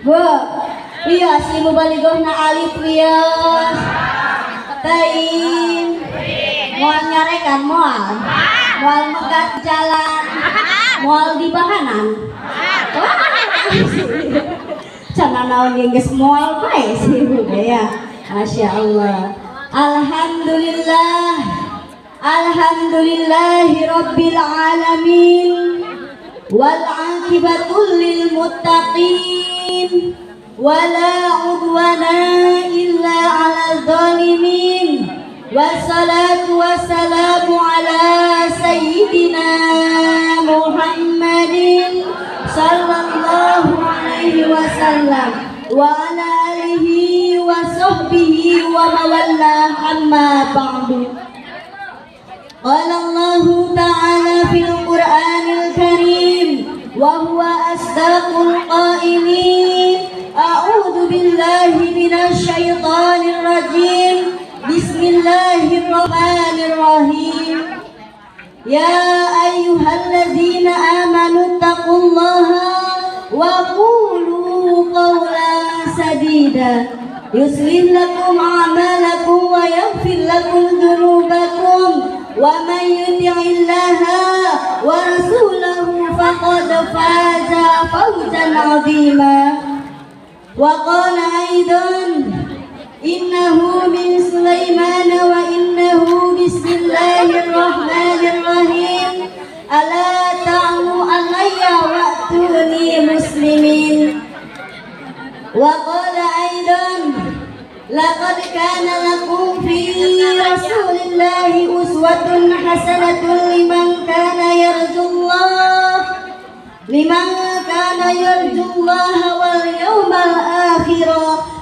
Bu, wios ibu balighna alif, wios. Teuing. Moal nyarekan moal. Moal megat jalan. Moal dibahanan. Can naon ge geus moal bae si ibu ya. Masya Allah. Alhamdulillah. Alhamdulillahi rabbil alamin. Wal aqibatul lil muttaqin. Wala udwana illa ala zalimin. Wassalatu wassalamu ala sayyidina Muhammadin sallallahu alaihi wasallam wa ala alihi wa sahbihi wa mawalla, amma ba'du. Qala Allah Ta'ala fil Qur'anil Karim wa huwa asdaqul qailin. A'udzu billahi minasy syaithanir rajim. Bismillahirrahmanirrahim. Ya ayyuhalladzina amanu taqullaha wa qulu qawlan sadida yuslih lakum a'malakum wa yaghfir lakum dzunubakum wa man yuti'illaha wa rasulahu faqad faza fawzan 'azima. Wa qala aidan: innahu min Sulaiman wa innahu bismillahirrahmanirrahim. Ala ta'lu alayya wa'tuni muslimin. Wa qala aidan: laqad kana lakum fi rasulillahi uswatun hasanatun liman kana yarjullah wal yawmal akhir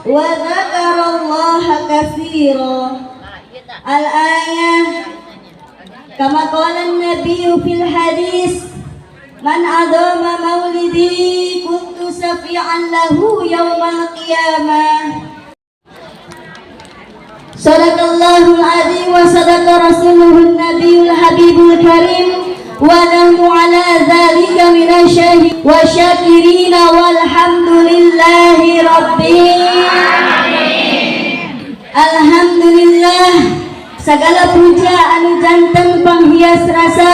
wa dzakarallaha katsira. Al-ayah. Kama qala an-nabiy fil hadis: man adama maulidi kuntu syafi'an lahu yaumal qiyamah. Sadaqallahul azim wa sadaqa rasuluhun nabiyul habibul karim wa nahnu ala dzalika minasyahid wa syakirin walhamdulillahi rabbil alamin. Alhamdulillah, segala puja anu janten panghias rasa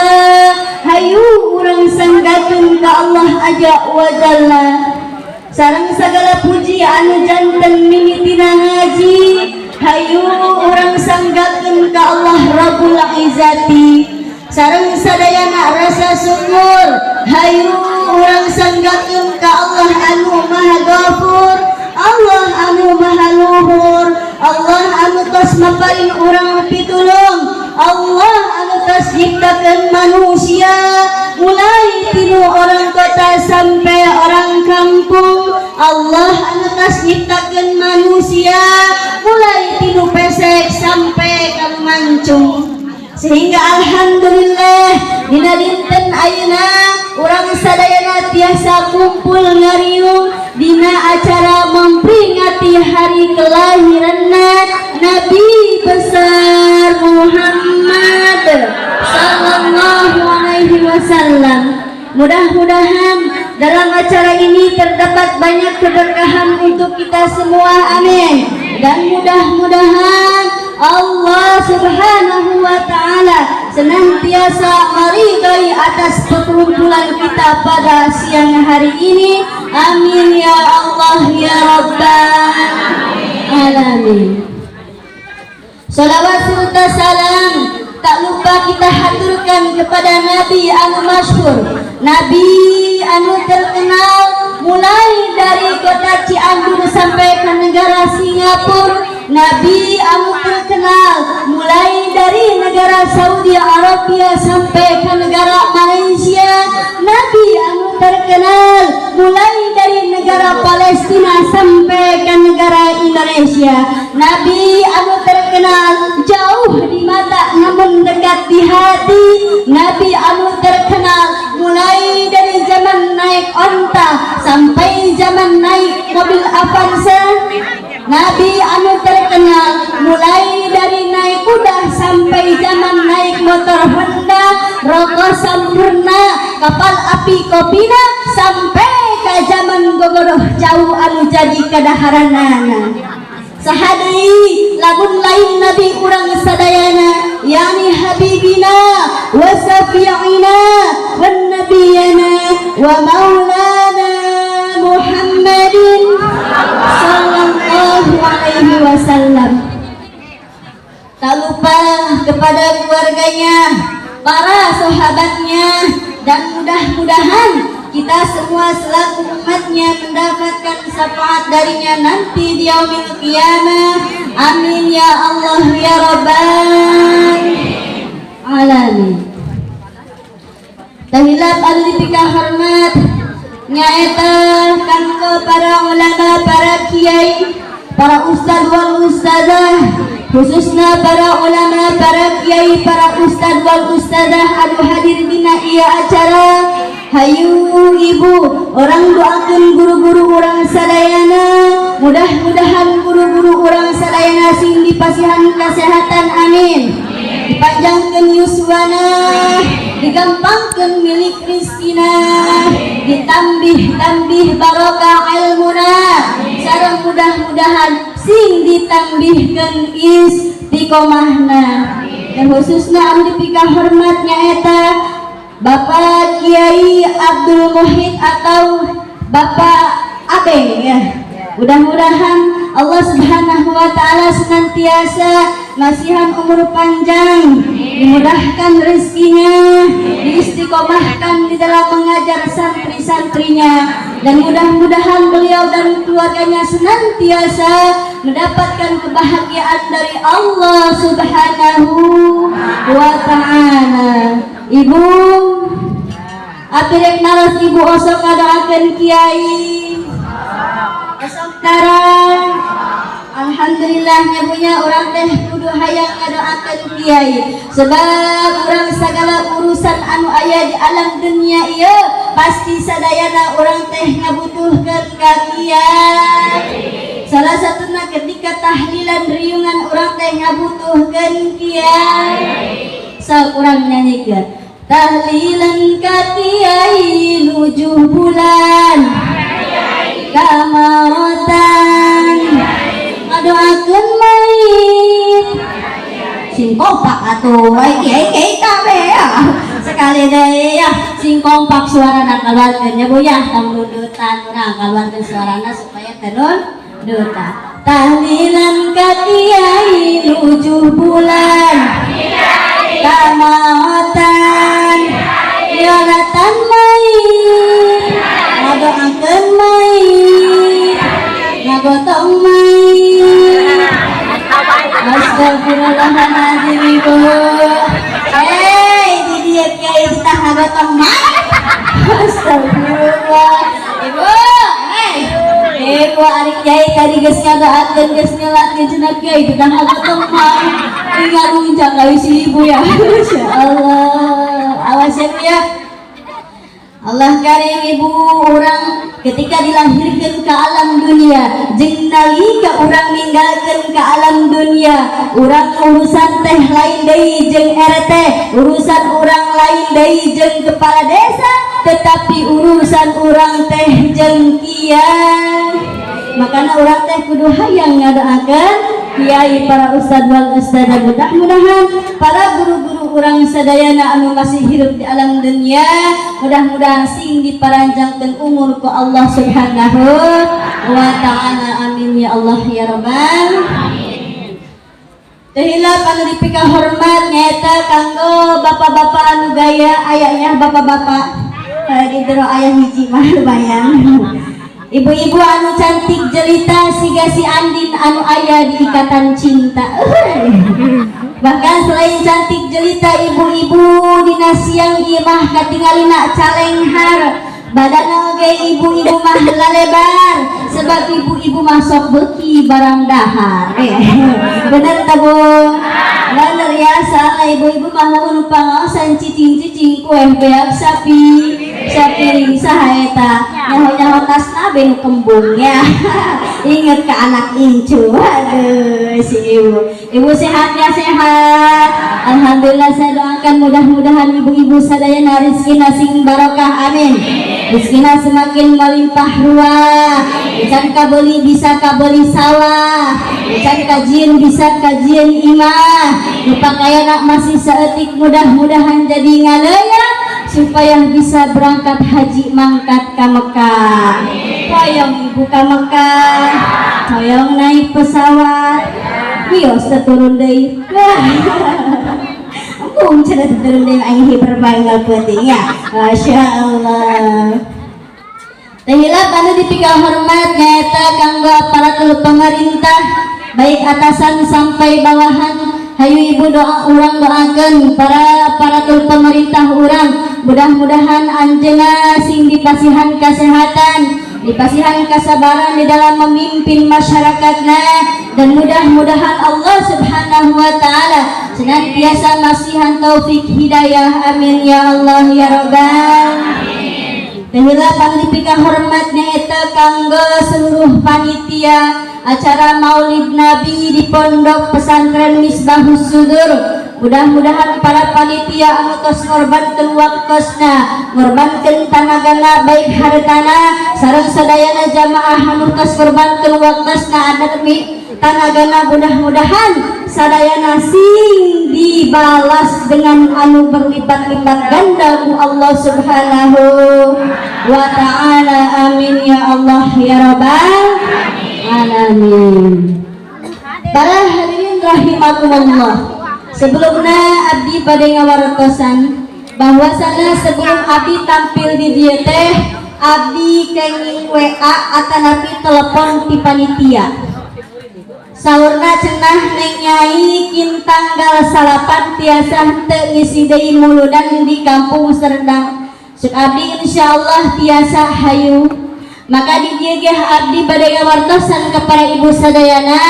hayu urang sanggakeun ka Allah Azza wa Jalla. Sareng segala puji anu janten mimitina ngaji hayu urang sanggakeun ka Allah Rabbul Izzati. Sareng sadayana rasa syukur hayu urang sanggakeun ka Allah anu Maha Ghafur, Allah anu Maha Luhur, Allah anu tos maparin urang pitulung, Allah anu tos nyiptakeun manusia mulai tinu orang kota sampai orang kampung, Allah anu tos nyiptakeun manusia mulai tinu pesek sampai ka mancung, sehingga alhamdulillah dina dinten ayeuna urang sadayana tiasa kumpul ngariung dina acara memperingati hari kelahiranna Nabi besar Muhammad sallallahu alaihi wasallam. Mudah-mudahan dalam acara ini terdapat banyak keberkahan untuk kita semua. Amin. Dan mudah-mudahan Allah Subhanahu wa Ta'ala senantiasa meridai atas perkumpulan kita pada siang hari ini. Amin ya Allah ya Rabbal alamin. Salawat serta salam tak lupa kita haturkan kepada Nabi anu masyhur, Nabi anu terkenal mulai dari kota Cianjur sampai ke negara Singapura, Nabi anu terkenal mulai dari negara Saudi Arabia sampai ke negara Malaysia, Nabi anu terkenal mulai dari negara Palestina sampai ke negara Indonesia, Nabi anu terkenal jauh di mata namun dekat di hati, Nabi anu terkenal mulai dari zaman naik onta sampai zaman naik mobil Avanza, Nabi anu terkenal mulai dari naik kuda sampai zaman naik motor Honda, rokok Sampoerna, Kapal Api Kopina, sampai ke zaman lamun gogodoh cau anu jadi kadaharanana. Saha deui lamun lain nabi urang sadayana, yani habibina wa syafi'ina wa nabiyana wa maulana Muhammadin sallallahu alaihi wasallam. Tak lupa kepada keluarganya, para sahabatnya, dan mudah-mudahan kita semua selaku umatnya mendapatkan syafaat darinya nanti di yaumil qiyamah. Amin ya Allah ya Rabbal alamin. Teu hilap anu dipika hormat nyaeta kanggo para ulama, para kiai, para ustad wal ustazah, khususnya para ulama, para kiai, para ustad wal ustazah anu hadir dina ieu acara. Hayu ibu, urang doakan guru-guru urang sadayana, mudah-mudahan guru-guru urang sadayana sing dipasihan kesehatan, amin, dipanjangkan yuswana, digampangkan milik rizkina, ditambih-tambih barokah ilmuna, sareng mudah-mudahan sing ditambihkan istiqomahna. Dan khususnya anu dipika hormat nyaeta Bapak Kiai Abdul Muhid atau Bapak Abeng ya. Mudah-mudahan Allah Subhanahu wa taala senantiasa masihan umur panjang, dimudahkan rezekinya, diistiqomahkan di dalam mengajar santri-santrinya, dan mudah-mudahan beliau dan keluarganya senantiasa mendapatkan kebahagiaan dari Allah Subhanahu wa taala. Ibu, abi rek naros, ibu osok ngadoakeun kiai? Osok tarang? Alhamdulillah nya, Bu, nya, urang teh kudu hayang ngadoakeun kiai, sebab urang segala urusan anu aya di alam dunia ieu pasti sadayana urang teh ngabutuhkeun ka kiai. Salah satuna ketika tahlilan, riungan, urang teh ngabutuhkeun kiai. Sok urang nyanyikeun tahlilan ka kiai nujuh bulan kamarotan, ngadoakeun mayit. Sing kompak atuh, ai kiai kiai kabeh ya. Sekali deui ya, sing kompak suarana kaluarkeun nya, Bu, ya. Tong dudutan, urang kaluarkeun suarana supaya tenun duta. Tahlilan ka kiai nujuh bulan kamaotan, Yonatan mayit, ngadoakeun mayit, ngagotong mayit. Astagfirullahaladzim, ibu. Hei, di dieu kiai kita ngagotong mayit. Astagfirullah. Ibu, hei. Ibu, ari kiai tadi geus ngadoakeun, geus nyelatkeun, cenah kiai kita ngagotong mayit. Ingat lunjak kali si ibu ya. Masya Allah. Awas ya, Bu, ya. Allah karim, ibu. Urang ketika dilahirkan ke alam dunia jeung nalika urang ninggalkeun ke alam dunia, urang urusan teh lain deui jeung RT, urusan urang lain deui jeung kepala desa, tetapi urusan urang teh jeung kiai. Makanya urang teh kudu hayang ngadoakeun kiai, para ustad wal ustadzah. Mudah-mudahan para guru-guru urang sadayana anu masih hidup di alam dunia mudah-mudahan sing diparanjangkeun umur ku Allah Subhanahu wa taala. Amin ya Allah ya Rabbal. Teu hilap anu dipika hormat nyaeta kanggo bapak-bapak anu gaya ayahnya, bapak-bapak di jero aya hiji mah lumayan, ibu-ibu anu cantik jelita siga si Andin anu aya di Ikatan Cinta. Bahkan selain cantik jelita, ibu-ibu dina siang ieu mah katingalina calenghar, badan oge ibu-ibu mah lalebar, sebab ibu-ibu mah sok beuki barang dahar. Bener tak, Bu? Bener ya. Salah ibu-ibu mah lamun pangaosan cicing-cicing kue beak sapi sapiring. Saha eta nyaho-nyaho tasna be nu kembung ya, inget ke anak incu. Aduh, si ibu. Ibu sehat ya, sehat. Alhamdulillah, saya doakan mudah-mudahan ibu-ibu sadayana rezekina sing barokah, amin. Rezekina semakin melimpah ruah. Can kabeli bisa kabeli sawah. Can kajieun bisa kajieun imah. Nu pakaian masih saeutik, mudah-mudahan jadi ngaleya supaya bisa berangkat haji, mangkat ke Mekah. Hoyong ibu ke Mekah, hoyong naik pesawat, wios teu turun deui. Wah. Embung cenah teu turun deui, aing hiber bangga peuting ya. Masya Allah. Teu hilap anu dipika hormat nyaeta kanggo aparatur pemerintah, baik atasan sampai bawahan. Hayu ibu doa, urang doakan para aparatur pemerintah urang, mudah-mudahan anjeunna sing dipasihan kesehatan, dipasihan kesabaran di dalam memimpin masyarakatnya, dan mudah-mudahan Allah Subhanahu wa taala senantiasa masihan taufik hidayah, amin ya Allah ya rabbal. Teu hilap anu dipika hormat nyaeta kanggo seluruh panitia acara Maulid Nabi di Pondok Pesantren Misbahus Sudur. Mudah-mudahan para panitia anu tos ngorbankeun waktosna, ngorbankeun tanagana, baik hartana, sareng sadayana jamaah anu tos ngorbankeun waktosna ada demi tanagana, mudah-mudahan sadayana sing dibalas dengan anu berlipat-lipat ganda ku Allah Subhanahu wa taala, amin ya Allah ya rabbal alamin. Para hadirin rahimakumullah, sebelumnya abdi bade ngawartosan bahwasana sebelum abdi tampil di dieu teh, abdi kenging WA atanapi telepon ti panitia. Saurna cenah, "Neng Nyai, kin tanggal 9 tiasa henteu ngisi deui muludan di Kampung Serdang?" Cek abdi, "Insyaallah tiasa, hayu." Maka di dieu ge abdi bade ngawartosan kepada ibu sadayana,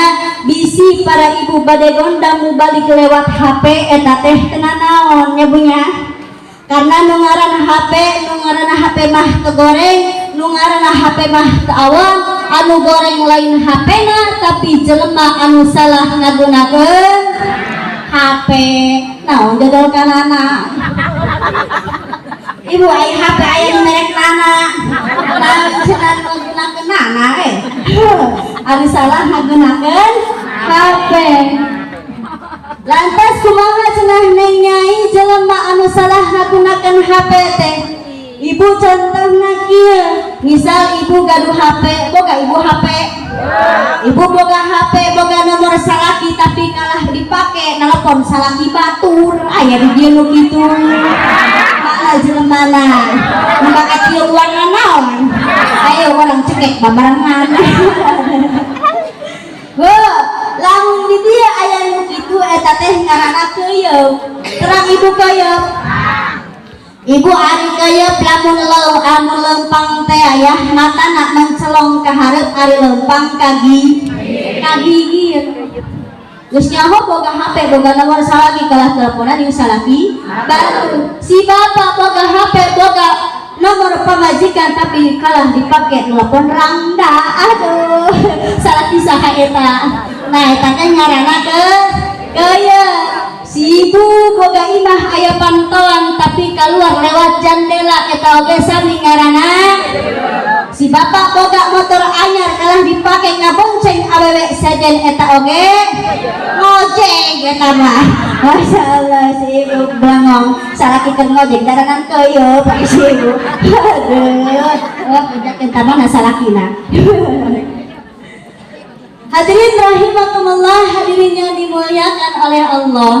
bisi para ibu bade gondang balik lewat HP, eta teh teu nanaon nya Bu nya, karena nu ngaran HP, nu ngaran HP mah teu goreng, nu ngaran HP mah teu awon. Anu goreng lain HP na, tapi jelema anu salah ngagunakeun HP. Naon dodol kanana ibu? Aya HP, aya nu merek nana, naon cenah ngagunakeun nana? Eh, anu salah ngagunakeun HP. Lantas kumaha cenah, Neng Nyai, jelema anu salah ngagunakeun HP teh? Ibu, contohna kieu, misal ibu gaduh HP, boga ibu HP, ibu boga HP, boga nomor salaki, tapi kalah dipake nelpon salaki batur. Aya di dieu nu kitu? Mana jelemana nu make tiluan naon? Ayo urang cekek babarengan. Heuh, lamun di dieu aya nu kitu, eta teh ngaranna keuyeup. Terang ibu keuyeup? Ibu, ari keuyeup lamun anu lempang teh aya matana mencelong ka hareup, ari lempang ka gigir. Geus nyaho boga HP, boga nomor salaki, kalah teleponan jeung salaki batur. Si bapak boga HP, boga nomor pamajikan, tapi kalah dipake telepon rangda. Aduh, salaki saha eta? Nah, eta teh ngaranna keuyeup. Si ibu boga imah, aya pantauan, tapi keluar lewat jendela, eta oge sami ngaranna. Si bapak boga motor anyar, kalah dipake ngabonceng awewe sejen, eta oge ngojek eta mah. Masya Allah, si ibu belangong, salaki keur ngojek, daranan keuyeup pak si ibu. Aduh, oh, eta mana salakina? Hadirin rahimakumullah, hadirin yang dimuliakan oleh Allah.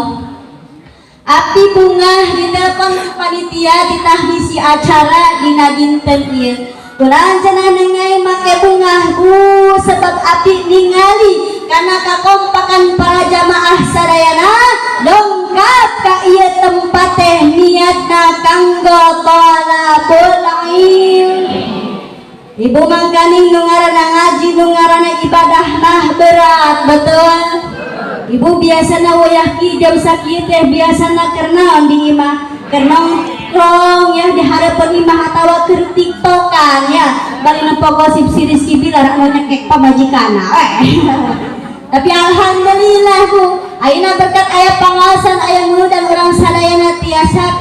Abdi bungah di telepon panitia ditah ngisi acara dina dinten ieu. Kunaon cenah, Neng Nyai, make bungah, Bu? Sebab abdi ningali karena kakompakan para jamaah sadayana dongkap ka ieu tempat teh niatna kanggo thalabul ilm. Ibu, mangkaning nu ngaranna ngaji, nu ngaranna ibadah mah berat, betul? Ibu biasana wayah ki jam sakieu teh biasana keur naon di imah? Keur nongkrong ya di hareupeun imah atawa keur tiktokan ya, bari nempo gosip si Rizky Bilar anu nyekek pamajikanna eh. Tapi alhamdulillah, Bu, Ayeuna berkat aya pangaosan, aya muludan, urang sadayana tiasa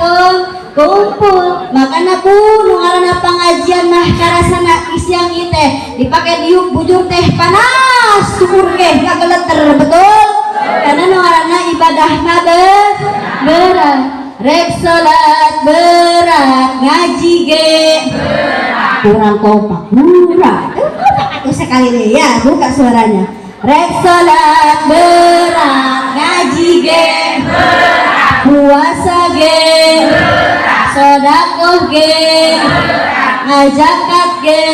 kumpul. Makana bu, nu ngaranna pangajian mah karasana siang ieu teh dipake diuk bujur teh panas, syukur ge kageleter, betul? Karena nu ngaranna ibadah mah berat. Rek salat berat, ngaji ge kurang kompak, kurang kompak atuh. Sekali deh ya, buka suaranya. Rek salat berat, ngaji ge berat, puasa ge berat, sodakoh ge ngajakat ge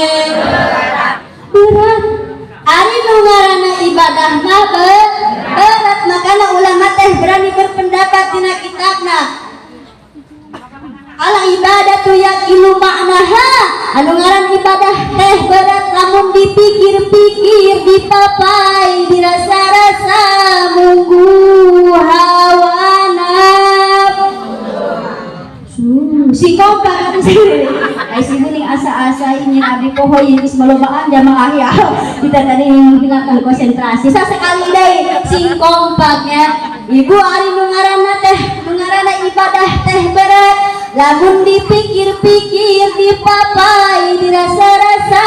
berat. Ari nu ngaranna ibadah mah berat. Makana ulama teh berani berpendapat dina kitabna, al ibadatu yaqilu ma'naha. Anu ngaran ibadah teh berat lamun dipikir-pikir, dipapai, dirasa-rasa, munggu hawa nafsu. Si kompak atuh sih. Ai si geuning asa-asa ingin abdi poho ieu geus malobaan jamaah ya. Kita tadi menghilangkan konsentrasi. Sasekali deui sing kompaknya. Ibu, ari nu ngaranna teh, nu ngaranna ibadah teh berat lamun dipikir-pikir, dipapai, dirasa-rasa,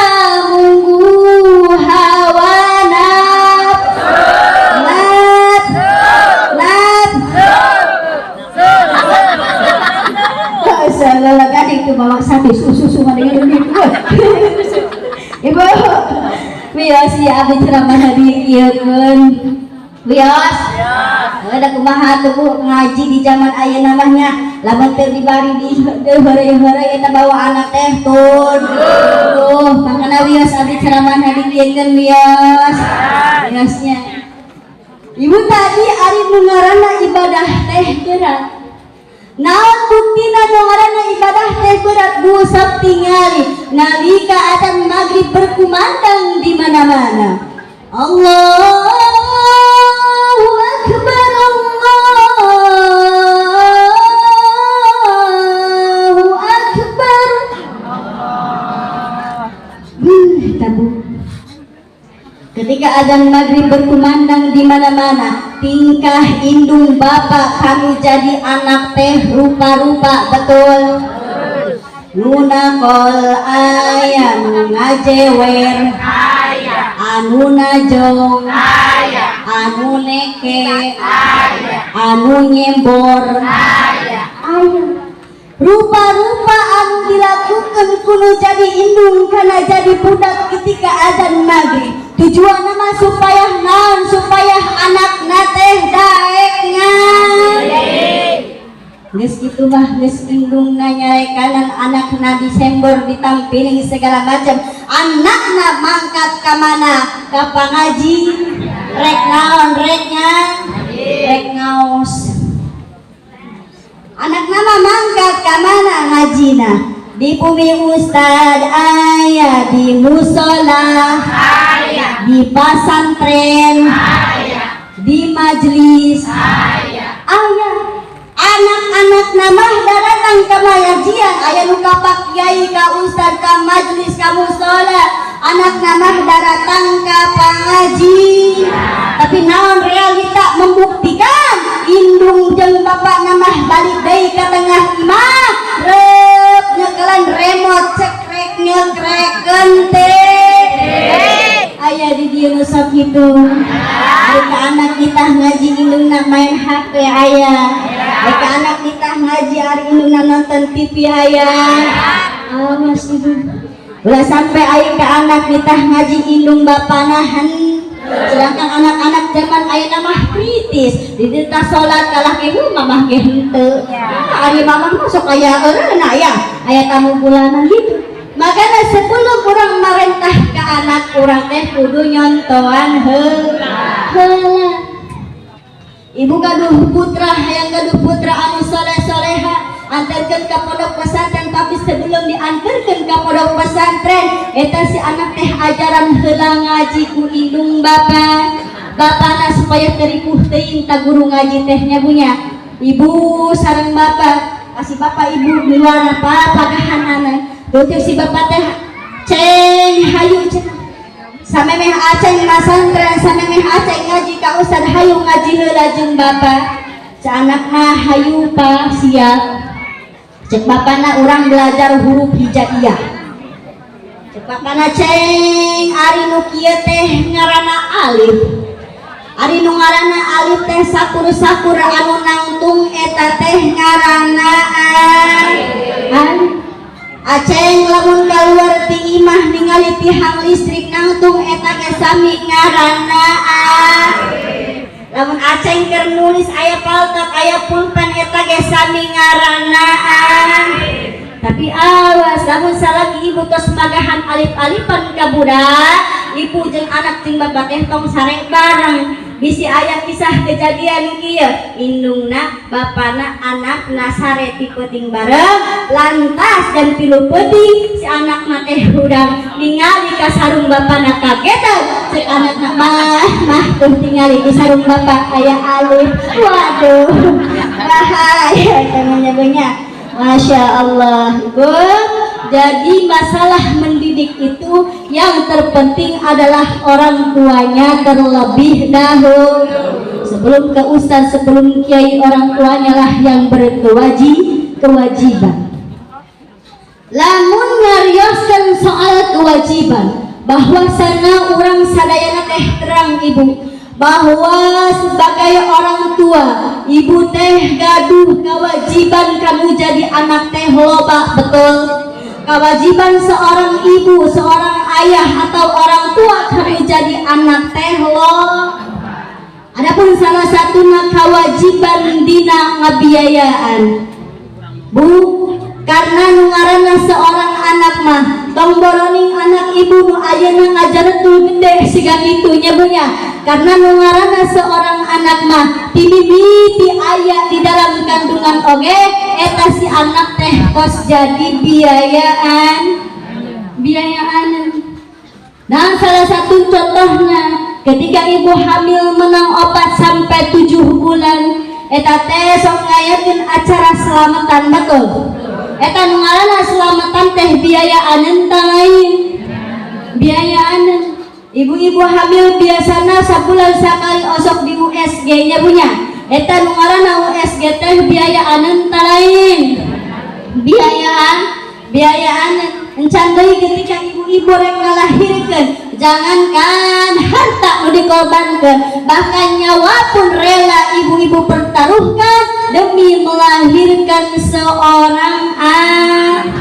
munggu hawa nafsu. Naf naf Segala kan itu bawa sapi susu susu dengan gitu. Ibu, wios ya, abdi ceramah dikieukeun. Wios. Ada kumaha tuh, Bu, ngaji di zaman ayeuna mah nya, lamun teu dibari di heureuy-heureuy eta bawa anak teh tun. Tuh, makana wios abdi ceramah dikieukeun wios. Wiosnya. Ibu, tadi ari nu ngaranna ibadah teh berat. Naon buktina nu ngaranna ibadah teh berat? Bu, sok tingali nalika adzan maghrib berkumandang di mana-mana. Allahu akbar, Allahu akbar. Tabu. Ketika azan maghrib berkumandang di mana-mana, tingkah indung bapak kami jadi anak teh rupa-rupa, betul? Nu nakol aya, nu ngajewer, anu najong, anu neke, anu nyembor, aya. Rupa-rupa anu dilakukan ku nu jadi indung karena jadi budak ketika azan maghrib. Tujuan nama supaya naon? Supaya anak teh daek ngaji. Geus kitu mah, geus indungna nyarekanan anakna disembor, ditampiling segala macam, anakna mangkat ka mana? Ka pangaji. Rek naon? Rek rek ngaos. Anakna mah mangkat ka mana ngajina? Di bumi ustad aya, di musola, di pasantren, di majelis aya. Anak-anak nama datang ke pengajian, aya nu ka pak kiai, ka ustad, ka majelis, ka musola. Anak nama datang ka pangaji, tapi naon realita membuktikan indung jeung bapak nama balik deui ka tengah imah, rep nyekelan remote, cekrek nyekrekeun teh. Aya di dieu nu sok kitu? Ka anak kita ngaji, indungna main HP aya. Ka anak kita ngaji, ari indungna nonton TV aya. Awas, Ibu, ulah sampai aya ka anak kita ngaji, indung bapana han. Sedangkan anak-anak zaman ayeuna mah kritis, di dieu salat kalah ke mamah ge henteu. Ah, ari mamah mah sok aya eureuna ya, aya tamu bulanan gitu. Makanya sebelum urang marentah ke anak urang teh kudu nyontoan heula. Ibu gaduh putra, hayang gaduh putra anu soleh soleha, antarkan ke pondok pesantren. Tapi sebelum diantarkan ke pondok pesantren, eta si anak teh ajaran heula ngaji ku indung bapak bapana supaya teripuh teuing ta guru ngaji teh nya bunya. Ibu sareng bapak kasih bapak ibu di luar apa pagahanana tuh si bapak teh ceng hayu cenah. Samemeh Aceng masantren, samemeh Aceng ngaji ka ustad, hayu ngaji heula jeung bapak. Cek anakna, "Hayu, Pa, siap." Cek bapana, "Urang belajar huruf hijaiyah." Cek bapana, "Ceng, ari nu kieu teh ngaranna alif. Ari nu ngaranna alif teh sakur-sakur anu nangtung eta teh ngaranna alif. Aceng lamun keluar ti imah ningali tihang listrik nangtung, eta ge sami ngaranna alif. Lamun Aceng keur nulis aya paltok, aya pulpen, eta ge sami ngaranna alif. Tapi awas lamun salaki ibu tos magahan alif-alifan ka budak, ibu jeung anak jeung bapak teh tong sare bareng. Bisi aya kisah kejadian kieu, indungna, bapana, anakna sare ti peuting bareng, lantas jam 3 peuting si anakna teh hudang, ningali ka sarung bapana, kagetan. Cek anakna, "Mah, Mah, tuh tingali di sarung bapak aya alif." Waduh, bahaya namanya banyak. Masya Allah, Ibu. Jadi masalah mendidik itu yang terpenting adalah orang tuanya terlebih dahulu. Sebelum ke ustaz, sebelum kiai, orang tuanya lah yang berkewajiban. Lamun ngarioskeun soal kewajiban, bahwasana urang sadayana teh terang, Ibu, bahwa sebagai orang tua ibu teh gaduh kewajiban kamu jadi anak teh loba. Betul? Kewajiban seorang ibu, seorang ayah, atau orang tua kamu jadi anak teh lo. Adapun salah satunya kewajiban dina ngabiayaan, Bu. Karena nu ngaranna seorang anak mah, tong boroning anak ibu nu ayeuna ngajaretul gede siga kitu nya, Bu, nya. Karena nu ngaranna seorang anak mah ti mimiti aya di dalam kandungan oge eta si anak teh kos jadi biayaan biayaan. Dan salah satu contohnya ketika ibu hamil menang 4 sampai 7 bulan, eta teh sok ngayakeun acara selamatan. Betul? Eta nu ngaranna selamatan teh biayaan lain biayaan. Ibu-ibu hamil biasana sabulan sekali osok di USG nya, Bu, nya. Eta nu ngaranna USG teh biayaan lain biayaan biayaan. Encan deui ketika ibu-ibu rek ngalahirkeun, jangankan harta nu dikorbankeun, bahkan nyawa pun rela ibu-ibu pertaruhkan demi melahirkan seorang anak.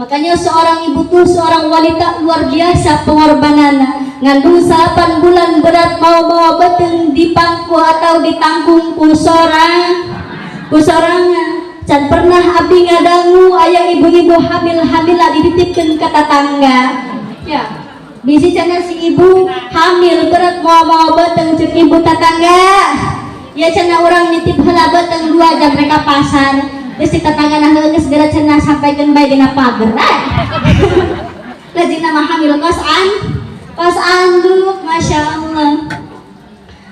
Makanya seorang ibu tuh, seorang wanita luar biasa pengorbanan. Ngandung 8 bulan berat, mawa-mawa beuteung di pangku atau ditanggung ku sorang ku sorangan. Can pernah abdi ngadangu aya ibu-ibu hamil hamil dititipkeun ka tetangga ya. Bisi cenah si ibu hamil berat mawa-mawa beuteung, cek ibu tetangga ya, cenah, "Urang nitip heula beuteung 2 jam mereka pasar." Terus si tetangga nah geus segera cenah sampaikeun bae dina pager. Lajeng nama hamil kos an kos anduk. Masya Allah.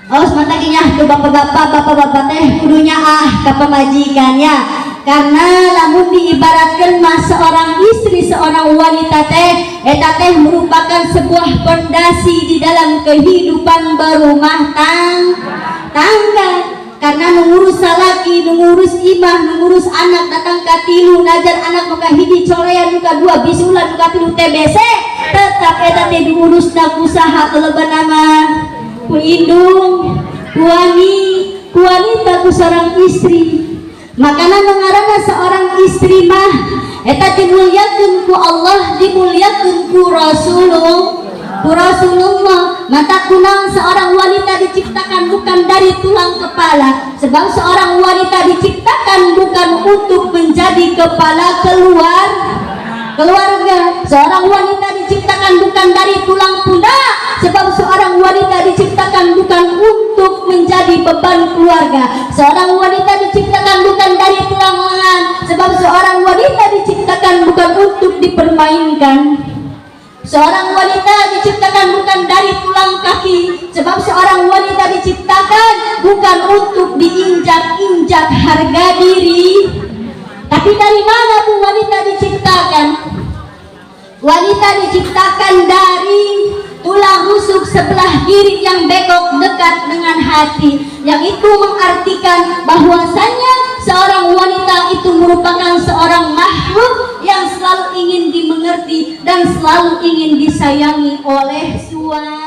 Awas mata kinyah ke bapak-bapak, bapak-bapak teh kudunya ah ke pamajikannya. Karena lamun diibaratkan mah seorang istri, seorang wanita teh eta teh merupakan sebuah pondasi di dalam kehidupan berumah tangga. Karena ngurus salaki, ngurus imah, ngurus anak datang ka tilu, najar anak nu kahiji corean, nu kadua bisulan, nu katilu TBC, tetap eta teh diurusna ku saha? Leleban mah ku indung, ku wani, ku wanita, ku seorang istri. Makanya mengarana seorang istri mah eta dimuliakeun ku Allah, dimuliakeun ku Rasulullah, ku Rasulullah. Maka kunang seorang wanita diciptakan bukan dari tulang kepala, sebab seorang wanita diciptakan bukan untuk menjadi kepala keluarga. Seorang wanita diciptakan bukan dari tulang pundak, sebab seorang wanita diciptakan bukan untuk menjadi beban keluarga. Seorang wanita diciptakan bukan dari tulang lengan, sebab seorang wanita diciptakan bukan untuk dipermainkan. Seorang wanita diciptakan bukan dari tulang kaki, sebab seorang wanita diciptakan bukan untuk diinjak-injak harga diri. Tapi dari mana, Bu, wanita diciptakan? Wanita diciptakan dari tulang rusuk. sebelah kiri yang bekok dekat dengan hati. Yang itu mengartikan bahwasannya seorang wanita itu merupakan seorang makhluk yang selalu ingin dimengerti dan selalu ingin disayangi oleh suami.